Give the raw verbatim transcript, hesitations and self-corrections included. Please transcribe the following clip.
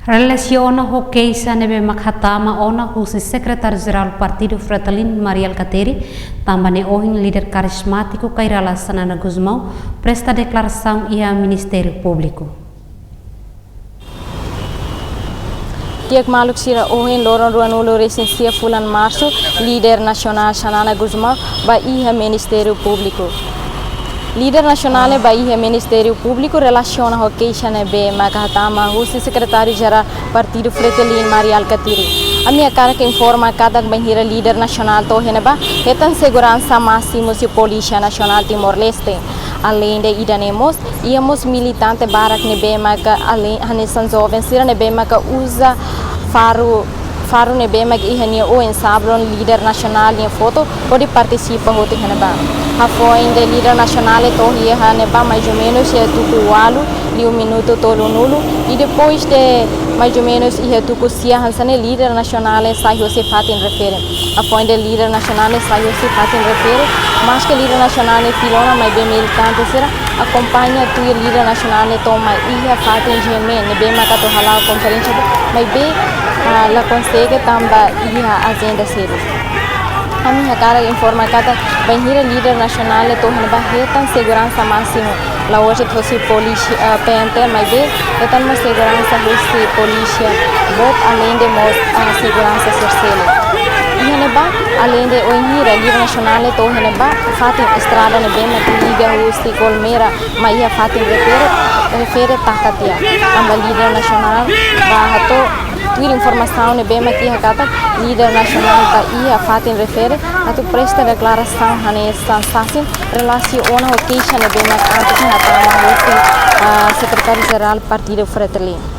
Relasiona ho keixa ne'ebé mak hatama ona husi Sekretáriu Jerál Partidu Fretilin, Mari Alkatiri, tanba ne'e ohin líder karizmátiku Kay Rala Xanana Gusmão presta deklarasaun iha Ministériu Públiku. Di'ak maluk sira, ohin loron ruanulu-resin-sia fulan Marsu, líder nasionál Xanana Gusmão bá iha Ministériu Públiku. Líder nasionál ne'e bá iha Ministériu Públiku relasiona ho keixa ne'ebé maka hatama husi Sekretáriu Jerál Partidu Fretilin, Mari Alkatiri. Ami hakarak informa katak bainhira líder nasionál to'o iha ne'ebá, hetan seguransa másimu husi Polísia Nasionál Timor-Leste. Aleinde ida-ne'e mós, iha mós militante barak ne'ebé maka, além, hanesan joven sira ne'ebé maka uza faru, faru ne'ebé maka iha nia oin, sablon líder nasionál nia foto, hodi partisipa hotu iha ne'ebá. Hafoin de líder nasionál ne'e to'o iha ne'ebá, mais ou menus iha tuku ualu liu minutu tolunulu, i depois de mais ou menus iha tuku sia hanesan ne'e, líder nasionál ne'e sai husi fatin refere. Hafoin de líder nasionál ne'e sai husi fatin refere, maske líder nasionál ne'e fila ona, maibé militante sira akompaña tuir líder nasionál ne'e to'o mai iha fatin G M N, ne'ebé maka atu hala'o konferénsia, maibé, ah, la konsege tanba iha ajenda seluk. Ami hakarak informa katak bainhira líder nasionál ne'e to'o iha ne'ebá, hetan seguransa másimu, la'ós de'it husi polísia, ah, P N T, maibé hetan mós seguransa husi polísia boot, aleinde mós, ah, seguransa sira seluk. Iha ne'ebá, aleinde oinhira líder nasionál ne'e to'o iha ne'ebá, fatin estrada ne'ebé maka liga husi Golmera mai iha fatin refere, refere taka tiha. Tanba líder nasionál bá hato'o, tuir informasaun ne'ebé maka iha katak líder nasionál bá iha fatin refere atu presta deklarasaun hanesan sasin relasiona ho keixa ne'ebé maka antes hatama husi, ah, Sekretáriu Jerál Partidu Fretilin.